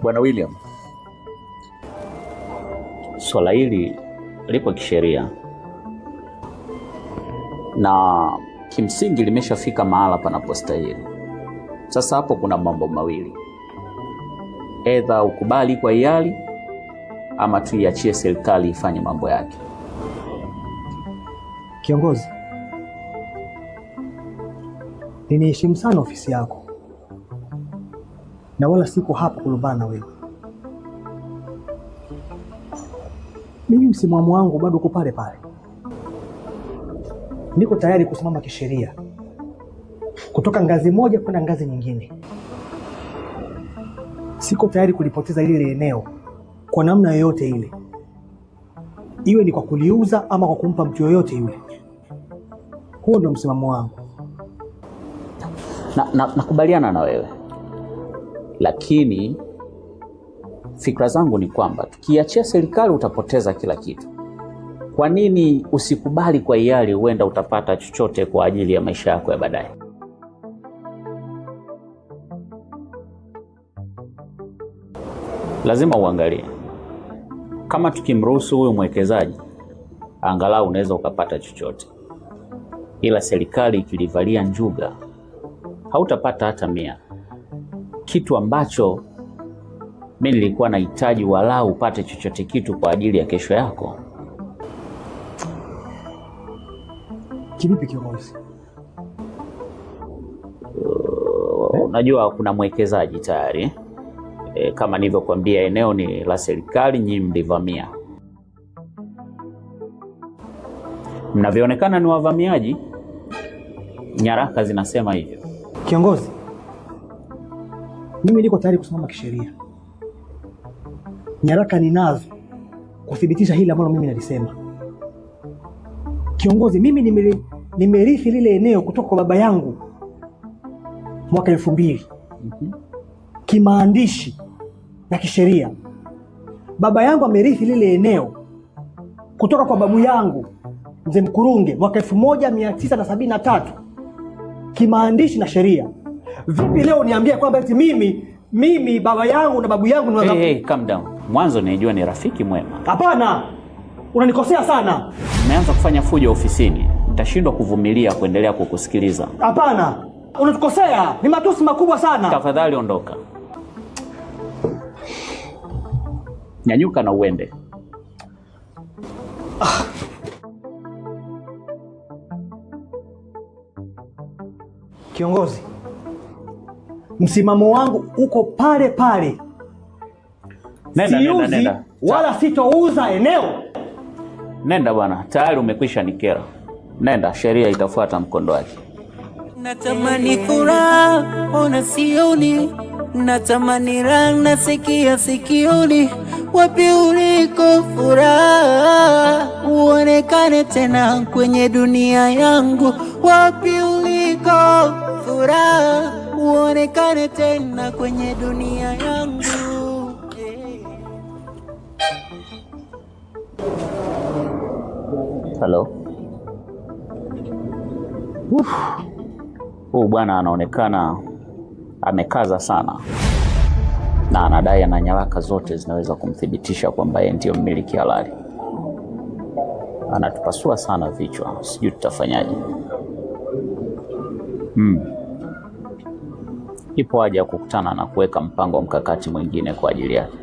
Bwana William, swala hili lipo kisheria na kimsingi limeshafika mahala panapostahili. Sasa hapo kuna mambo mawili, edha ukubali kwa hiari ama tuiachie serikali ifanye mambo yake. Kiongozi, ninaheshimu sana ofisi yako na wala siko hapa kulumbana na wewe. Mimi msimamo wangu bado uko pale pale, niko tayari kusimama kisheria kutoka ngazi moja kwenda ngazi nyingine. Siko tayari kulipoteza lile eneo kwa namna yoyote ile, iwe ni kwa kuliuza ama kwa kumpa mtu yoyote yule. Huo ndio msimamo wangu. Nakubaliana na wewe, lakini fikra zangu ni kwamba tukiachia serikali utapoteza kila kitu. Kwa nini usikubali kwa hiari? Huenda utapata chochote kwa ajili ya maisha yako ya baadaye. Lazima uangalie kama tukimruhusu huyu mwekezaji, angalau unaweza ukapata chochote, ila serikali ikilivalia njuga hautapata hata 100, kitu ambacho mi nilikuwa nahitaji walau upate chochote kitu kwa ajili ya kesho yako. Kivipi kiongozi? Unajua kuna mwekezaji tayari kama nilivyokuambia, eneo ni la serikali, nyinyi mlivamia. Mnavyoonekana ni wavamiaji, nyaraka zinasema hivyo. Kiongozi, mimi niko tayari kusimama kisheria. Nyaraka ninazo kuthibitisha hili ambalo mimi nalisema. Kiongozi, mimi nimerithi lile eneo kutoka kwa baba yangu mwaka 2000. Kimaandishi na kisheria. Baba yangu amerithi lile eneo kutoka kwa babu yangu Mzee Mkurunge mwaka 1973 kimaandishi na sheria. Vipi leo niambie kwamba eti mimi baba yangu na babu yangu ni Hey, hey, calm down. Mwanzo nilijua ni rafiki mwema. Hapana, unanikosea sana. Umeanza kufanya fujo ofisini, nitashindwa kuvumilia kuendelea kukusikiliza. Hapana, unatukosea, ni matusi makubwa sana. Tafadhali ondoka, nyanyuka na uende. Kiongozi, msimamo wangu uko pale pale. Nenda, Siuzi, nenda, nenda. Wala sitouza eneo. Nenda bwana, tayari umekwisha nikera. Nenda, sheria itafuata mkondo wake. Natamani furaha, ona sioni. Natamani raha, nasikia sikioni. Wapi uliko furaha, uonekane tena kwenye dunia yangu. Wapi uliko furaha, uonekane tena kwenye dunia yangu. Hello. Huyu bwana anaonekana amekaza sana na anadai ana nyaraka zote zinaweza kumthibitisha kwamba yeye ndiyo mmiliki halali. Anatupasua sana vichwa, sijui tutafanyaje. Ipo haja ya kukutana na kuweka mpango mkakati mwingine kwa ajili yake.